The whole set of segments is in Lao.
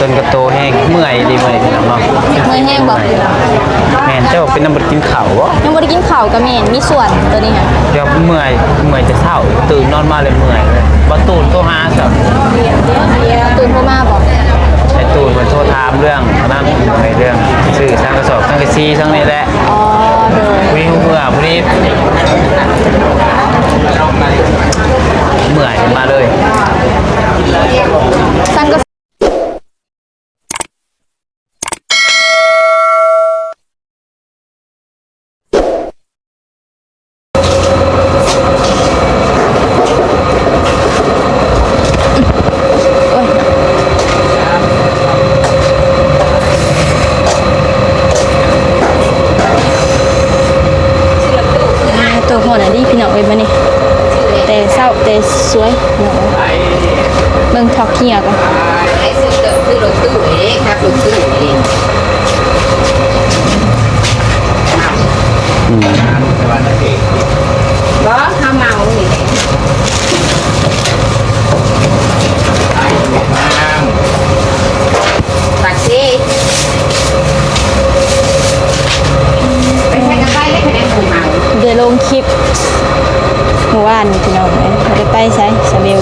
ເປັນກະໂຕແຮງ ເມື່ອຍດີ ເມື່ອຍພີ່ນ້ອງເນາະ. ເມື່ອຍແຮງບໍ່? ແມ່ນ. ເຈົ້າເປັນນຳບໍ່ໄດ້ກິນເຂົ້າບໍ່? ຍັງບໍ່ໄດ້ກິນເຂົ້າກໍແມ່ນ ມີສ່ວນຕົວນີ້ຫັ້ນ. ດຽວເມື່ອຍ ເມື່ອຍແຕ່ເຊົ້າ ຕື່ນນອນມາເລີຍເມື່ອຍເລີຍ. ບໍ່ຕູນໂທຫາຊະ. ບໍ່ຕູນໂທມາບໍ່? ໄອ້ຕູນເພິ່ນໂທຖາມເລື່ອງນັ້ນ ເລື່ອງຊື້ສັງກະສອບ ສັງກະສີ ສັງນີ້ແຫຼະ. ອໍ ໂດຍ. ມີເມື່ອຍພໍດີ ເມື່ອຍມາເລີຍ. ສັງກະ ໂອ້ຍ ອ່າ ໂຕ ຮ້ອນອີ່ຫຼີພີ່ນ້ອງເອີຍ ມື້ນີ້ແຕ່ເຊົ້າແຕ່ສວຍ ພີ່ນ້ອງເອີຍ. ເບິ່ງຖອກເຫື່ອກ່ອນ. ໄປຊື້ລົດ ຊື້ລົດຕູ້ເອງ ຂັບລົດຕູ້ເອງ. ອືມ ບໍ່ ເຮົາເມົານີ້ແຫຼະ. ປາກເຊ ໄປໃສກໍໄປເລີຍ ຄະແນນຜູ້ເມົາ. ໄດ້ລົງຄລິບມື້ວານນີ້ພີ່ນ້ອງເອີຍ ບໍ່ໄດ້ໄປໃສ ສະເບວ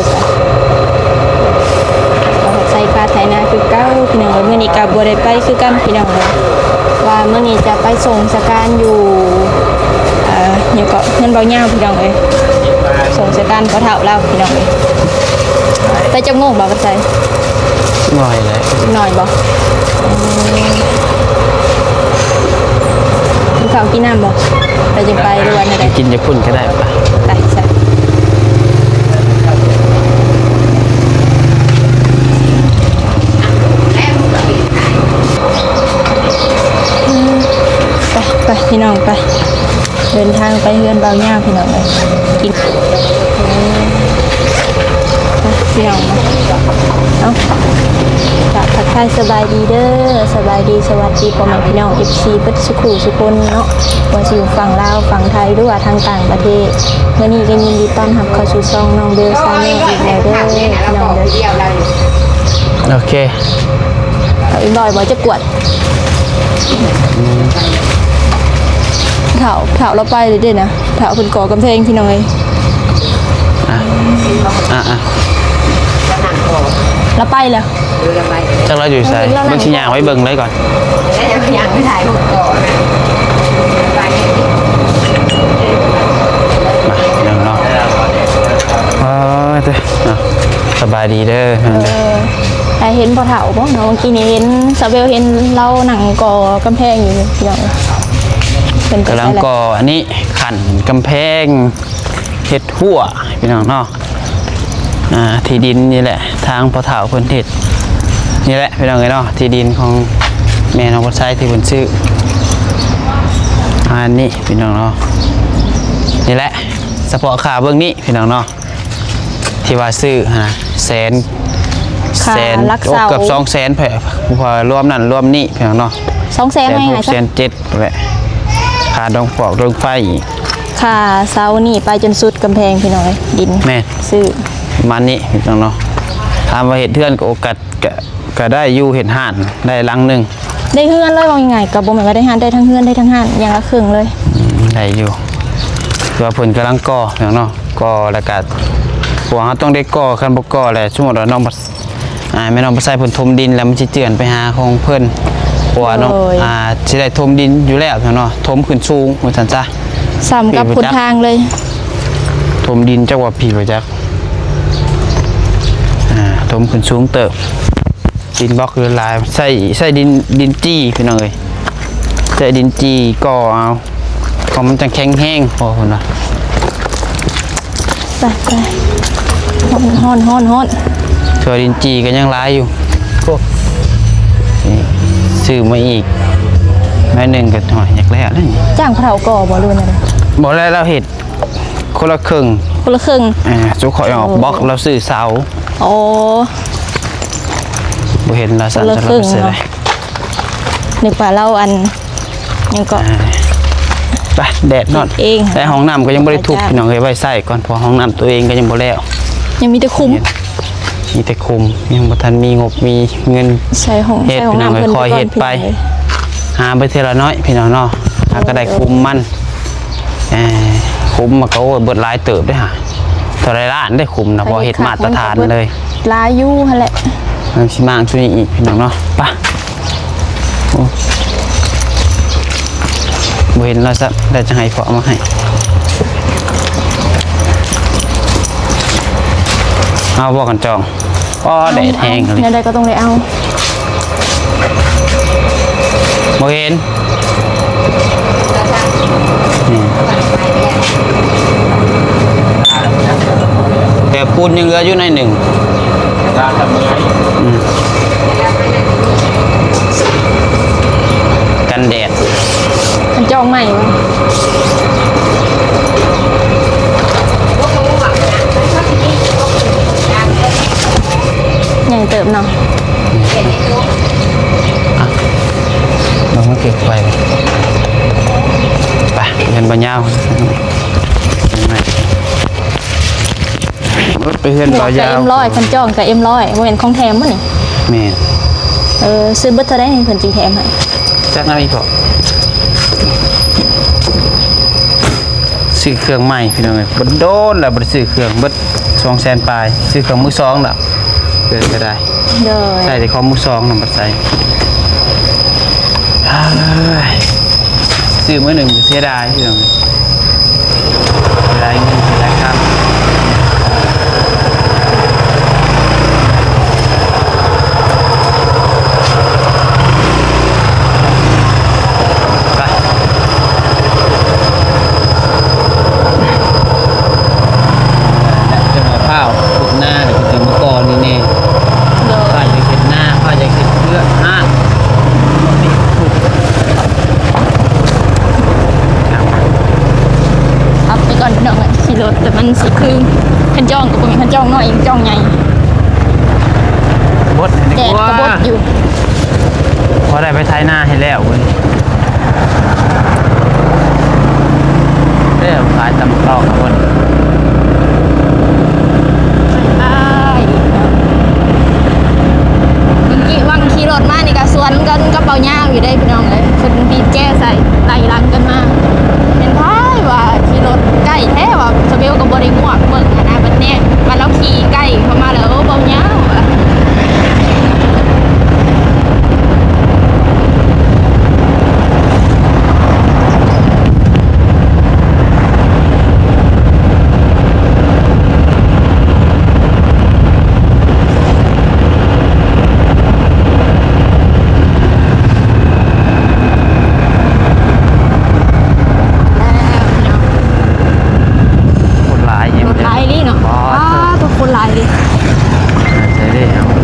ກໍ ກໍໃສ່ປ່າໄຖນາຄືເກົ່າພີ່ນ້ອງເອີຍ. ມື້ນີ້ກໍບໍ່ໄດ້ໄປຄືກັນພີ່ນ້ອງເອີຍ ວ່າມື້ນີ້ຈະໄປສົ່ງສະການຢູ່ ເອີ ຫຍັງເກາະ ເຮືອນເບົາຍາວພີ່ນ້ອງເອີຍ ສົ່ງສະການພໍ່ເຖົ້າລາວພີ່ນ້ອງເອີຍ. ໄປຈັກໂມງບໍ່ ໄປໃສ? ໜ້ອຍແຫຼະ. ໜ້ອຍບໍ່? ກິນເຂົ້າກິນນ້ຳບໍ່? ໄປຈັ່ງໄປ ຫຼືວ່າແນວໃດ? ກິນຢູ່ພຸ້ນກໍໄດ້. ໄປ ໄປ ໄປ ໄປ ພີ່ນ້ອງ ໄປ. ເດີນທາງໄປເຮືອນບ່າວຍາວພີ່ນ້ອງເອີຍ ກິນ ພີ່ນ້ອງເນາະ. ເອົ້າ ກະທັກທາຍສະບາຍດີເດີ ສະບາຍດີ ສະຫວັດດີພໍ່ແມ່ພີ່ນ້ອງ ເອັຟຊີ ເບິດສຸຂູສຸຄົນເນາະ ບໍ່ວ່າຊິຢູ່ຝັ່ງລາວ ຝັ່ງໄທ ຫຼືວ່າທາງຕ່າງປະເທດ. ມື້ນີ້ກໍຍິນດີຕ້ອນຮັບເຂົ້າສູ່ຊ່ອງນ້ອງເບວຊາແນລອີກແລ້ວເດີ ພີ່ນ້ອງເດີ. ໂອເຄ ເອົາອີກໜ້ອຍບໍ່ ຈະກວດ. ອືມ ເຖົ້າ ເຖົ້າລາວໄປເລີຍເດ້ນະ ເຖົ້າເພິ່ນກໍ່ກຳແພງພີ່ນ້ອງເອີຍ. ອ່ະ ອ່ະ ອ່ະ ລາວໄປແລ້ວ ຈັກລາວຢູ່ໃສ ເບິ່ງຊິຍ່າງໄປເບິ່ງເລີຍກ່ອນ. ມາ ພີ່ນ້ອງເນາະ ເອີ ເດີ ເນາະ ສະບາຍດີເດີ ເອີ. ໄດ້ເຫັນພໍ່ເຖົ້າບໍ່ເນາະ ເມື່ອກີ້ນີ້ເຫັນສາວເບວ ເຫັນລາວນັ່ງກໍ່ກຳແພງຢູ່ພີ່ນ້ອງ ເພິ່ນກຳລັງກໍ່ອັນນີ້ ຂັ້ນກຳແພງ ເຮັດຮົ້ວພີ່ນ້ອງເນາະ. ອ່າ ທີ່ດິນນີ້ແຫຼະ ທາງພໍ່ເຖົ້າເພິ່ນເຮັດນີ້ແຫຼະພີ່ນ້ອງເອີຍເນາະ ທີ່ດິນຂອງແມ່ນ້ອງບັດໄຊທີ່ເພິ່ນຊື້ ອັນນີ້ພີ່ນ້ອງເນາະ. ນີ້ແຫຼະ ສະເພາະຄ່າເບື້ອງນີ້ພີ່ນ້ອງເນາະ ທີ່ວ່າຊື້ຫັ້ນນະ ແສນ ຄ່າ ແສນ ຫຼັກເສົາ ໂອ້ ເກືອບສອງແສນ ເພາະ ເພາະລວມນັ້ນລວມນີ້ພີ່ນ້ອງເນາະ ສອງແສນ ແສນຫົກ ແສນເຈັດ ແຫຼະ ຄ່າດອງຟອກດອງໄຟອີກ. ຄ່າເສົານີ້ໄປຈົນສຸດກຳແພງພີ່ນ້ອງເອີຍ ດິນ ແມ່ນ ຊື້ປະມານນີ້ພີ່ນ້ອງເນາະ. ຖາມວ່າເຮັດເຮືອນກໍໂອກາດ ກະ ກະໄດ້ຢູ່ ເຮັດຮ້ານໄດ້ຫຼັງໜຶ່ງ ໄດ້ເຮືອນເລີຍ ເວົ້າງ່າຍໆ ກໍບໍ່ແມ່ນວ່າໄດ້ຮ້ານ ໄດ້ທັງເຮືອນໄດ້ທັງຮ້ານ ຢ່າງລະເຄິ່ງເລີຍ. ອືມ ໄດ້ຢູ່ ຄືວ່າເພິ່ນກຳລັງກໍ່ພີ່ນ້ອງເນາະ ກໍ່ແລ້ວກະ ພວກເຮົາຕ້ອງໄດ້ກໍ່ ຄັນບໍ່ກໍ່ແລ້ວ ສົມມຸດວ່ານ້ອງ ອ່າ ແມ່ນ້ອງປາໄຊເພິ່ນຖົມດິນແລ້ວ ມັນຊິເຈື່ອນໄປຫາຂອງເພິ່ນ ເພາະວ່ານ້ອງ ໂດຍ ອ່າ ຊິໄດ້ຖົມດິນຢູ່ແລ້ວເນາະ ຖົມຂຶ້ນສູງວ່າຊັ້ນຊະ ສ່ຳກັບຫົນທາງເລີຍ ຖົມດິນຈັກວ່າພີບໍ່ຈັກ ອ່າ ຖົມຂຶ້ນສູງເຕີບ ດິນບລັອກຫຼາຍໆ ໃຊ້ ໃຊ້ດິນ ດິນຈີ່ພີ່ນ້ອງເອີຍ ໃຊ້ດິນຈີ່ກໍ່ເອົາ ເພາະມັນຈັ່ງແຂງແຮງ ພໍ່ເພິ່ນວ່າ. ໄປ ໄປ ຮ້ອນ ຮ້ອນ ຮ້ອນ ເທື່ອດິນຈີ່ກໍຍັງຫຼາຍຢູ່ ໂອ້ ນີ້ ຊື້ມາອີກໜ້ອຍໜຶ່ງກໍ ໂອ້ຍ ຢາກແລ້ວແລ້ວນີ້ ຈ້າງເຖົ້າກໍ່ບໍ່ ຫຼືວ່າແນວໃດ? ບໍ່ແລ້ວ ລາວເຮັດຄົນລະເຄິ່ງ ຄົນລະເຄິ່ງ ເອີ ຊຸຂ້ອຍອອກ ໂອ້ ບລັອກ ລາວຊື້ເສົາ ໂອ້ ບໍ່ເຫັນລາວສັ່ນ ຄົນລະເຄິ່ງເນາະ ນຶກວ່າລາວອັນ ຫຍັງເກາະ ອ່າ ໄປ ແດດຮ້ອນ ເອງ ແຕ່ຫ້ອງນ້ຳກໍຍັງບໍ່ໄດ້ທຸບ ພີ່ນ້ອງເອີຍ ໄວ້ໃຊ້ກ່ອນ ເພາະຫ້ອງນ້ຳຕົວເອງກໍຍັງບໍ່ແລ້ວ ຍັງມີແຕ່ຂຸມ ມີແຕ່ຂຸມ ຍັງບໍ່ທັນມີງົບມີເງິນ ໃສ່ຫ້ອງ ເຮັດ ໃສ່ຫ້ອງນ້ຳ ພີ່ນ້ອງເອີຍ ຄ່ອຍເຮັດໄປ ພີ່ນ້ອງເອີຍ ຫາໄປເທື່ອລະໜ້ອຍ ພີ່ນ້ອງເນາະ ຫາກໍໄດ້ຂຸມມັນ ເອີ ຂຸມມັນກໍ ໂອ້ຍ ເບິດຫຼາຍເຕີບເດ້ຫາ ເທົ່າໃດລ້ານເດ້ຂຸມນະ ບໍ່ເຮັດມາດຕະຖານເລີຍ ຫຼາຍຢູ່ຫັ້ນແຫຼະ ມັນຊິມາງຊຸນີ້ອີກ ພີ່ນ້ອງເນາະ ໄປ. ໂອ້ ບໍ່ເຫັນລາວຊະ ແລ້ວຈະໃຫ້ພໍ່ເອົາມາໃຫ້ ເອົາບໍ່ຄັນຈອງ? ອໍ ແດດແຮງອີ່ຫຼີ ແນວໃດກໍຕ້ອງໄດ້ເອົາ ບໍ່ເຫັນ ນີ້ ແຖວປູນຍັງເຫຼືອຢູ່ໜ້ອຍໜຶ່ງ ອືມ ກັນແດດ ມັນຈອງໃໝ່ບໍ່? ໃຫຍ່ເຕີບເນາະ ອ່ະ ເບິ່ງມັນເກັບໄວ້ ໄປ ເຮືອນບໍ່ຍາວ ໄປເຮືອນບໍ່ຍາວ ເອັມຮ້ອຍ ຄັນຈອງກໍເອັມຮ້ອຍ ບໍ່ແມ່ນຂອງແຖມບໍ່ນີ້? ແມ່ນ ເອີ ຊື້ເບິດເທົ່າໃດນີ້ເພິ່ນຈຶ່ງແຖມໃຫ້? ຈັກນຳອີ່ພໍ ຊື້ເຄື່ອງໃໝ່ ພີ່ນ້ອງເອີຍ ໂດນແລ້ວບໍ່ໄດ້ຊື້ເຄື່ອງ ເບິດສອງແສນປາຍ ຊື້ເຄື່ອງມືສອງແລ້ວ ເກີດກໍໄດ້ ໂດຍ ໃຊ້ແຕ່ຂອງມືສອງນຳ ບໍ່ໃຊ້ ເອີຍ ຊື້ມື້ໜຶ່ງກໍເສຍດາຍ ພີ່ນ້ອງເອີຍ ເສຍດາຍເງິນ ເສຍດາຍຄຳ. ໄປ ເຈົ້າໜ້າພ້າວ ພຸດໜ້າ ແລ້ວກໍເຈົ້າມາກ່ອນີ້ແນ່ ໂດຍ ພ້າວຢາກເຮັດໜ້າ ພ້າວຢາກເຮັດເຮືອນ ຮ້ານ ຂັບໄປກ່ອນ ພີ່ນ້ອງເອີຍ ຂີ່ລົດ ແຕ່ມັນຊິຄື ຄັນຈອງກໍບໍ່ແມ່ນຄັນຈອງນ້ອຍ ຈອງໃຫຍ່ ບົດໃຫ້ດີກວ່າ ແດດກໍບົດຢູ່ ພໍໄດ້ໄປໄຖນາໃຫ້ແລ້ວເວີ້ຍ ເອີ ຂາຍຕຳເຂົ້າພຸ້ນ ໄປ ເມື່ອກີ້ຫວ່າງຂີ່ລົດມານີ້ກໍສວນກັນກັບເບົາຍາວຢູ່ເດ້ ພີ່ນ້ອງເອີຍ ເພິ່ນບີບແຈໃສ່ ໄລ່ຫຼັງກັນມາ ແມ່ນພາຍວ່າຂີ່ລົດໃກ້ແທ້ວ່າ ສະເບວກໍບໍ່ໄດ້ງວກເບິ່ງຫັ້ນນະ ບັດແນມ ບັດລາວຂີ່ໃກ້ເຂົ້າມາແລ້ວ ໂອ້ ເບົາຍາວວ່າ. ຄົນຫຼາຍຢູ່ ລົດຫຼາຍອີ່ຫຼີເນາະ ວ້າ ໂທ້ ຄົນຫຼາຍອີ່ຫຼີ ໃສ່ເດ້ເຮົາ ໂອ້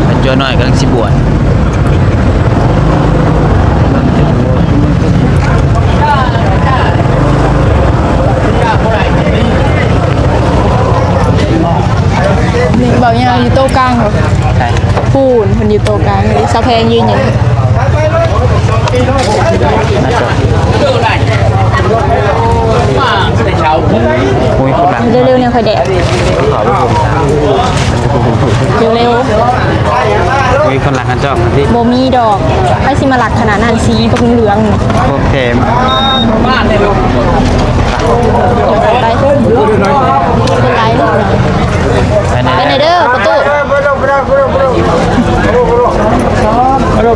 ໄອ້ຈົວນ້ອຍກຳລັງຊິບວດ. ນີ້ເບົາຍາວຢູ່ໂຕະກາງບໍ່? ໃຊ່ ພຸ້ນ ເພິ່ນຢູ່ໂຕະກາງ ສາວແພງຢືນຢູ່ນີ້ ໂອ້ຍ ຄົນຫຼັງ ເລັວໆ ແນວຄ່ອຍແດດ ເລັວໆ ມີຄົນລັກກັນຈອກ ບໍ່ມີດອກ ໃຜຊິມາລັກຂະໜາດນັ້ນ ສີບັກເຫຼືອງ ພວກແຖມ ໄປ ຄົນຫຼາຍ ໄປແດ່ເດີປະຕູ ນ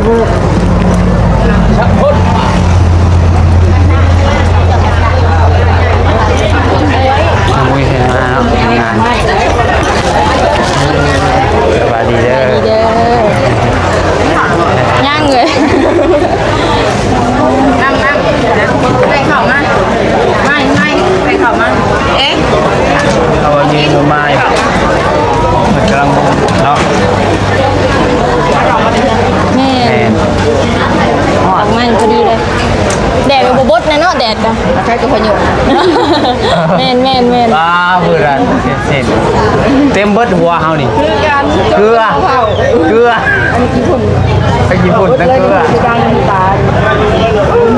້ອງມຸ້ຍເຫັນມາເນາະ ທຳງານ ສະບາຍດີເດີ ຍັງເລີຍ ນັ່ງ ນັ່ງ ໄປເຂົ້າມາ ໄປ ໄປ ໄປເຂົ້າມາ ເອ໊ະ ເອົາອັນນີ້ມາ ເພິ່ນກຳລັງເນາະ ແມ່ນ ແມ່ນ ຮອດ ໄມ້ພໍດີເລີຍ ແດດກໍບໍ່ບົດແນ່ເນາະ ແດດກໍ ໃຜກໍພະຍຸ ແມ່ນໆໆ ວ້າວ ເພິ່ນລະເສັດໆ ເ ເຕັມເບິດຫົວເຮົານີ້ ຄືກັນ ເກືອ ເກືອ ອັນນີ້ຂີ້ຝຸ່ນ ໄປຂີ້ຝຸ່ນນຳເກືອ ຄືກັນ ນ້ຳຕານ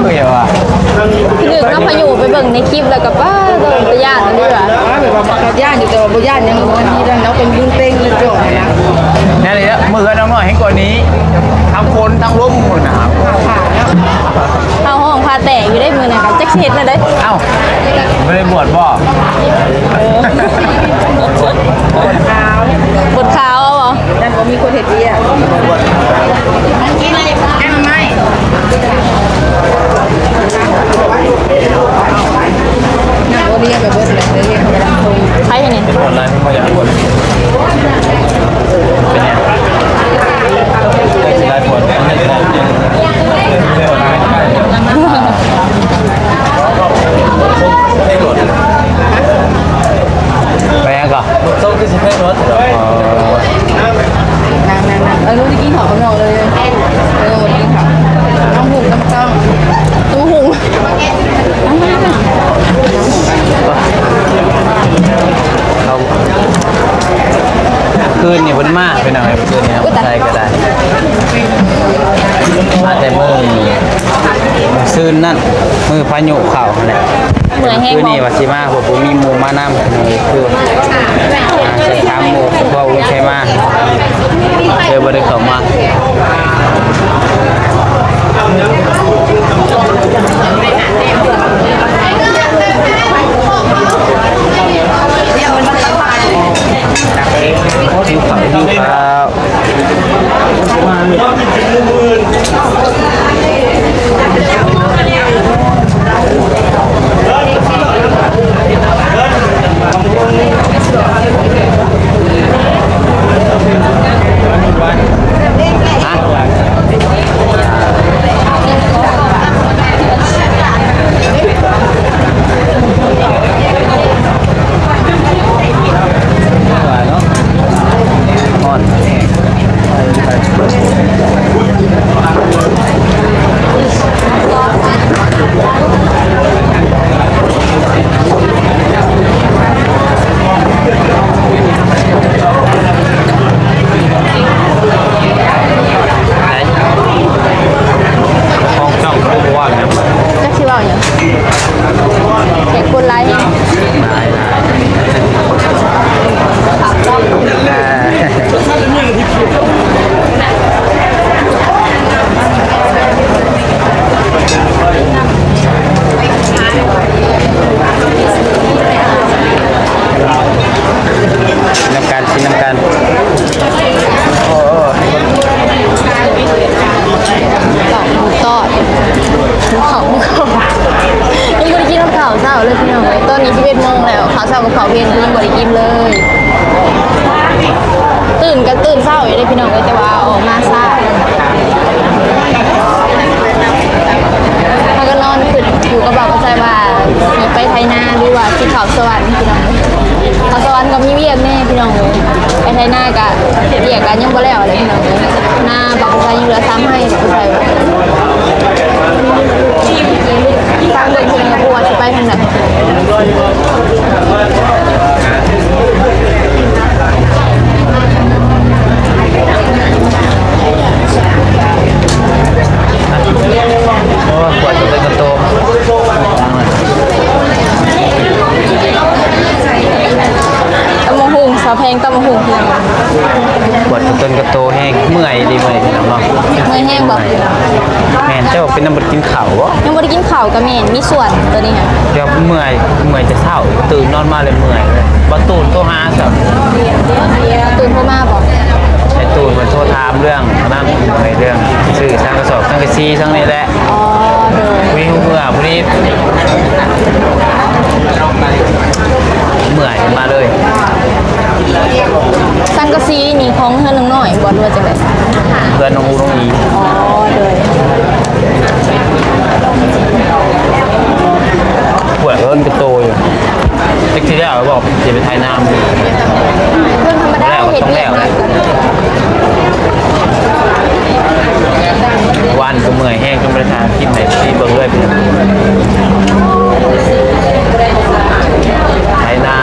ເອີຍວ່າ ຄືນ້ອງພາຍຸໄປເບິ່ງໃນຄລິບແລ້ວກໍ ປ້າ ຕາຢ້ານອີ່ຫຼີວ່າ ແບບວ່າມັນກໍຢ້ານຢູ່ ແຕ່ວ່າບໍ່ຢ້ານຫຍັງ ມັນມີແລ້ວເນາະ ເປັນບຸນເຕັງເລີຍ ຈ່ອຍນະ ນັ້ນແຫຼະ ມື້ເຮືອນນ້ອງນ້ອຍແຮ່ງກວ່ານີ້ ທັງຝົນທັງລົມພຸ້ນນະ ຟ້າເນາະ ເຮົາຮ້ອງຟ້າແຕກຢູ່ເດ້ມື້ນັ້ນ ຈັກຊິເຮັດແນວໃດ ເອົ້າ ບໍ່ໄດ້ບວດບໍ່? ເອີ ບວດຂາວ ບວດຂາວເອົາບໍ່? ແຕ່ບໍ່ມີຄົນເຮັດວຽກ ແກງໜໍ່ໄມ້ ນ້ຳບໍ່ລຽບໄປເບິດແລ້ວ ເຮັດໃຫ້ມັນຄົງ ໃຜເຮັດນີ້? ເປັນຫຍັງ? ໄປຫຍັງກໍ? ສົ້ມຄືຊິແພງເນາະ ເອີ ນັ່ງໆໆ ເອີ ໄດ້ກິນເຂົ້າກັບນ້ອງເລີຍ ເອີ ໄດ້ກິນເຂົ້າ ຕຳບັກຫຸ່ງ ຕຳບັກຫຸ່ງ ຕຳບັກຫຸ່ງ ເອົາ ຄືນນີ້ເພິ່ນມາ ພີ່ນ້ອງເອີຍ ຄືນນີ້ເຮົາໃສ່ກໍໄດ້ ມາແຕ່ມື້ ມື້ຊືນນັ້ນ ມື້ພາຍຸເຂົ້າຫັ້ນແຫຼະ ເມື່ອຍແຮງບໍ່? ຄືນນີ້ວ່າຊິມາ ບໍ່ມີໝູ່ມານຳ ຄື ອ່າ ຊິຖາມໝູ່ ເພາະວ່າບໍ່ມີໃຜມາ ເລີຍບໍ່ໄດ້ເຂົ້າມາ ຫິວເຂົ້າ ຫິວເຂົ້າ. ຂອງເຈົ້າຄືບໍ່ວ່າຫຍັງ? ຈັກຊິເວົ້າຫຍັງ? ແຂກຄົນຫຼາຍແຮງ. ກິນນຳກັນ ກິນນຳກັນ. ຕອດ ຫິວເຂົ້າ ຫິວເຂົ້າ ຍັງບໍ່ໄດ້ກິນເຂົ້າເຊົ້າເລີຍພີ່ນ້ອງເອີຍ ຕອນນີ້ສິບເອັດໂມງແລ້ວ ເຂົ້າເຊົ້າກັບເຂົ້າເວັນກໍຍັງບໍ່ໄດ້ກິນເລີຍ ຕື່ນກໍຕື່ນເຊົ້າຢູ່ເດ້ພີ່ນ້ອງເອີຍ ແຕ່ວ່າອອກມາຊ້າ ພາກັນນອນຄິດຢູ່ກັບບ່າວກະໄຊວ່າ ຊິໄປໄຖນາ ຫຼືວ່າຊິເຂົ້າສະຫວັນພີ່ນ້ອງເອີຍ ເຂົ້າສະຫວັນກໍມີວຽກແດ່ພີ່ນ້ອງເອີຍ ໄປໄຖນາກໍວຽກກໍຍັງບໍ່ແລ້ວເລີຍພີ່ນ້ອງເອີຍ ນາບ່າວກະໄຊຍັງເຫຼືອສາມໄຮ່ ບ່າວກະໄຊວ່າ ຕາມເບິ່ງເພິ່ນກໍບໍ່ວ່າຊິໄປທາງໃດ. ໂອ້ຍ ປວດຕົວເຕັນຕົວໂຕ ຕຳບັກຫຸ່ງ ສາວແພງຕຳບັກຫຸ່ງ ປວດຕົວເຕັນຕົວໂຕແຮງ ເມື່ອຍອີ່ຫຼີ ເມື່ອຍພີ່ນ້ອງເນາະ ເມື່ອຍແຮງບໍ່? ແມ່ນ ເຈົ້າເປັນນຳບໍ່ໄດ້ກິນເຂົ້າບໍ່? ຍັງບໍ່ໄດ້ກິນເຂົ້າກໍແມ່ນ ມີສ່ວນຕົວນີ້ຫັ້ນ ເຈົ້າເມື່ອຍ ເມື່ອຍແຕ່ເຊົ້າ ຕື່ນນອນມາເລີຍເມື່ອຍ ບໍ່ຕູນໂທຫາຊະ ຕູນໂທມາບໍ່? ໃຫ້ຕູນເພິ່ນໂທຖາມເລື່ອງນັ້ນ ເລື່ອງຊື້ສັງກະສອບສັງກະສີສັງນີ້ແຫຼະ ອໍ ໂດຍ ວິວເມື່ອຜູ້ນີ້ ເມື່ອຍມາເລີຍ ສັງກະສີນີ້ຂອງເຮືອນນ້ອງນ້ອຍບໍ່ ຫຼືວ່າຈັ່ງໃດ? ເຮືອນນ້ອງອູນ້ອງອີ ອໍ ໂດຍ ປວດເອີ້ນກະໂຕຢູ່ ຈັກຊິແລ້ວບໍ່ ຊິໄປໄຖນາ ເລື່ອງທຳມະດາ ເຮັດວຽກໜັກ ວັນກໍເມື່ອຍແຮງ ຈົນບໍ່ໄດ້ຖ່າຍຄລິບໃຫ້ເອັຟຊີເບິ່ງເລີຍ ໄຖນາ.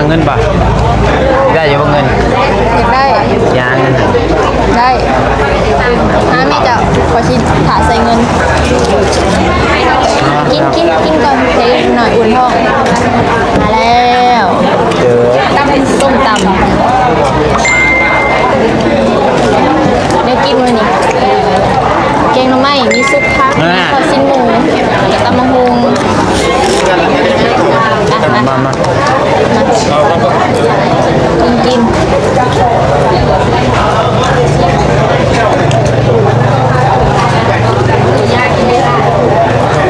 ເງິນບໍ່? ໄດ້ຢູ່ບໍ່ເງິນ? ຢາກໄດ້. ຢາກເງິນ? ໄດ້. ຫາມີເຈົ້າ ຂ້ອຍຊິຖ້າໃສ່ເງິນ. ກິນ ກິນ ກິນກ່ອນ ເດັກນ້ອຍອຸ່ນທ້ອງ. ມາແລ້ວ ເຈີ ຕົ້ມຕຳ ແນວກິນມື້ນີ້ ແກງໜໍ່ໄມ້ ມີຊຸບຜັກ ອ່າ ມີທອດຊີ້ນໝູ ແລ້ວກໍຕຳບັກຫຸ່ງ. ມາ ມາ ມາ ກິນ ກິນ.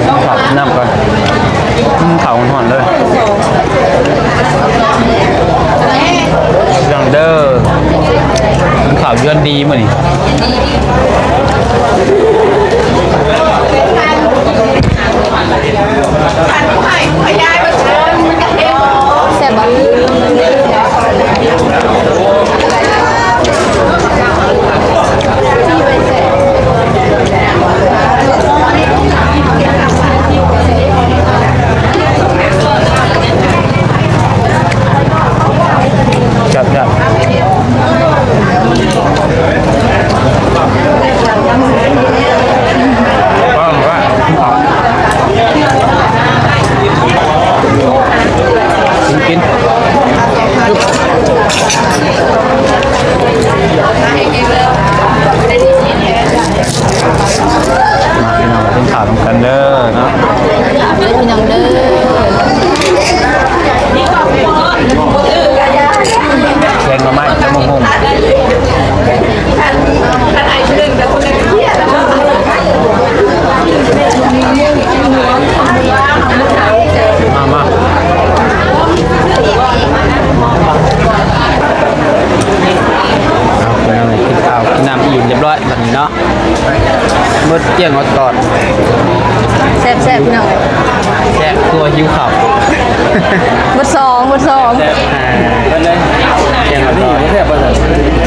ເຂົ້າກິນນ້ຳກ່ອນ. ອືມ ເຂົ້າຮ້ອນໆເລີຍ. ເລື່ອງເດີ ກິນເຂົ້າເດືອນດີມື້ນີ້. ແຊບບໍ່? ແຊບໆ. ກິນ ກິນ ກິນ. ມາພີ່ນ້ອງ ກິນເຂົ້ານຳກັນເດີເນາະ ພີ່ນ້ອງເດີ. ແກງໜໍ່ໄມ້ ຕຳບັກຫຸ່ງ. ມາ ມາ ເອົາ ກິນເຂົ້າກິນນ້ຳອີ່ມຮຽບຮ້ອຍບັດນີ້ເນາະ. ໝົດກ້ຽງໝົດຕອນ. ແຊບໆ ພີ່ນ້ອງເອີຍ ແຊບ ຄືວ່າຫິວເຂົ້າ. ໝົດສອງ ໝົດສອງ. ອ່າ ເບິດເລີຍ ກ້ຽງໝົດຕອນ. ແຊບບໍ່?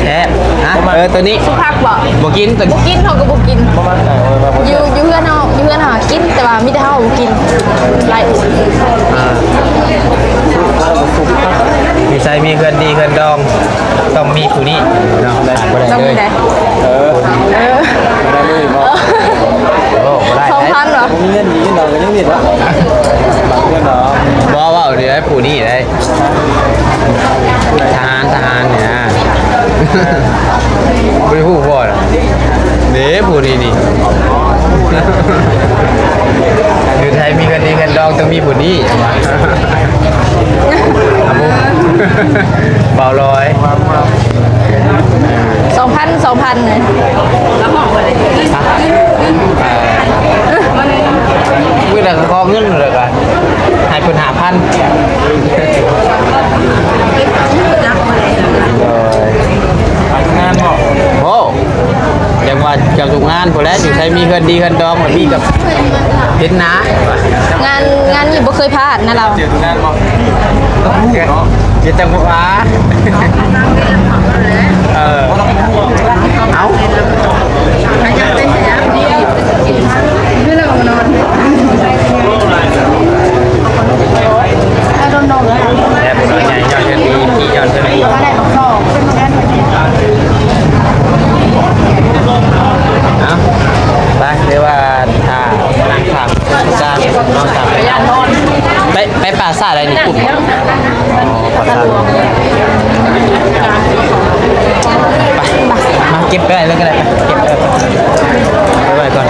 ແຊບ. ຮະ? ເອີ ໂຕນີ້ ຜັກບໍ່? ບໍ່ກິນ ບໍ່ກິນ ເຮົາກໍບໍ່ກິນ. ຢູ່ ຢູ່ເຮືອນເຮົາ ຢູ່ເຮືອນເຮົາກິນ ແຕ່ວ່າມີແຕ່ເຮົາບໍ່ກິນ. ຫຼາຍ ອ່າ ຢູ່ໃສມີເຮືອນດີເຮືອນດອງ ຕ້ອງມີຜູ້ນີ້ເນາະ ຂາດບໍ່ໄດ້ເລີຍ. ເອີ ເອີ ບໍ່ໄດ້ເລີຍບໍ່? ໂອ້ ບໍ່ໄດ້. ສອງພັນເນາະ. ມີເງິນດີເນາະ ກໍຍັງມີເນາະ ເງິນເນາະ. ບໍ່ ເວົ້າເດ້ ຜູ້ນີ້ເດ້ ທະຫານ ທະຫານນີ້ນະ. ບໍ່ໄດ້ຮູ້ບໍ່? ເດ້ ຜູ້ນີ້ນີ້ ຢູ່ໄທມີເງິນດີເງິນດອງ ຕ້ອງມີຜູ້ນີ້. ບ່າວລອຍ ສອງພັນ ສອງພັນ ມື້ໃດກໍຂໍເງິນແລ້ວກໍໃຫ້ເພິ່ນຫ້າພັນ. ໂດຍ ໄປທຸກງານບໍ່? ໂອ້ ຈັ່ງວ່າເຈົ້າທຸກງານພຸ້ນແຫຼະ ຢູ່ໃສມີເຮືອນດີເຮືອນດອງ ແບບນີ້ກໍເຫັນໜ້າ. ງານ ງານນີ້ບໍ່ເຄີຍພາດນະລາວ. ເຈົ້າທຸກງານບໍ່? ເຮັດຈັ່ງບໍ່ວ່າ. ເອີ ເອົ້າ ຄືລາວມານອນ. ແຊບ ນ້ອຍໃຫຍ່ຍອດເງິນດີ ຍອດເງິນດີ. ເອົ້າ ໄປ ຫຼືວ່າຖ້ານັ່ງຖາມ ໄປ ໄປປາສາດໃດນີ້? ພຸ້ນ ໄປ ມາເກັບໄປເລີຍກໍໄດ້ ໄປເກັບໄປ ໄປໄວ້ກ່ອນ.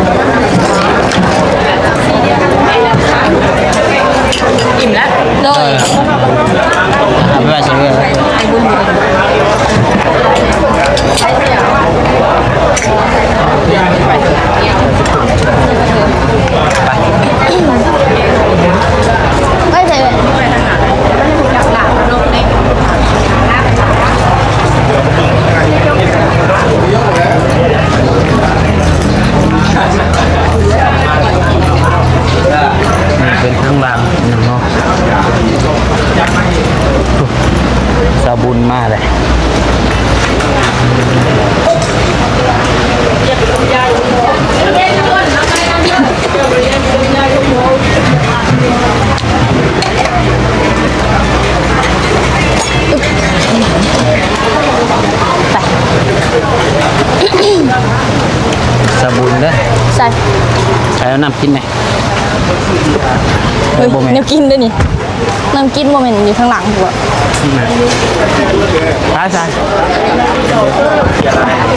ອີ່ມແລ້ວ. ໂດຍ ເອົາໄປໄວ້ໃສ່ເຮືອນ. ໄປ ໄປໃສເອີຍ? ນີ້ເປັນທາງຫຼັງເນາະ. ສາວບຸນມາແລ້ວ. ໃສ່ ໃສ່ເອົານ້ຳກິນແດ່. ເຮີ້ຍ ບໍ່ແມ່ນ ແນວກິນເດ້ນີ້ ນ້ຳກິນບໍ່ແມ່ນຢູ່ທາງຫຼັງພຸ້ນບໍ? ໄປຊະ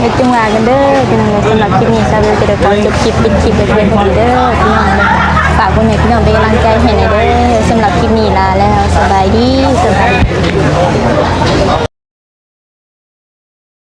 ໄປຈຶ່ງວ່າກັນເດີພີ່ນ້ອງເອີຍ. ສຳລັບຄລິບນີ້ ສາວເບວຈະໄດ້ຂໍຈົບຄລິບ ປິດຄລິບໄວ້ພຽງເທົ່ານີ້ເດີພີ່ນ້ອງເອີຍ. ຝາກພໍ່ແມ່ພີ່ນ້ອງເປັນກຳລັງໃຈໃຫ້ແດ່ເດີ. ສຳລັບຄລິບນີ້ລາແລ້ວ ສະບາຍດີ ສະບາຍດີ.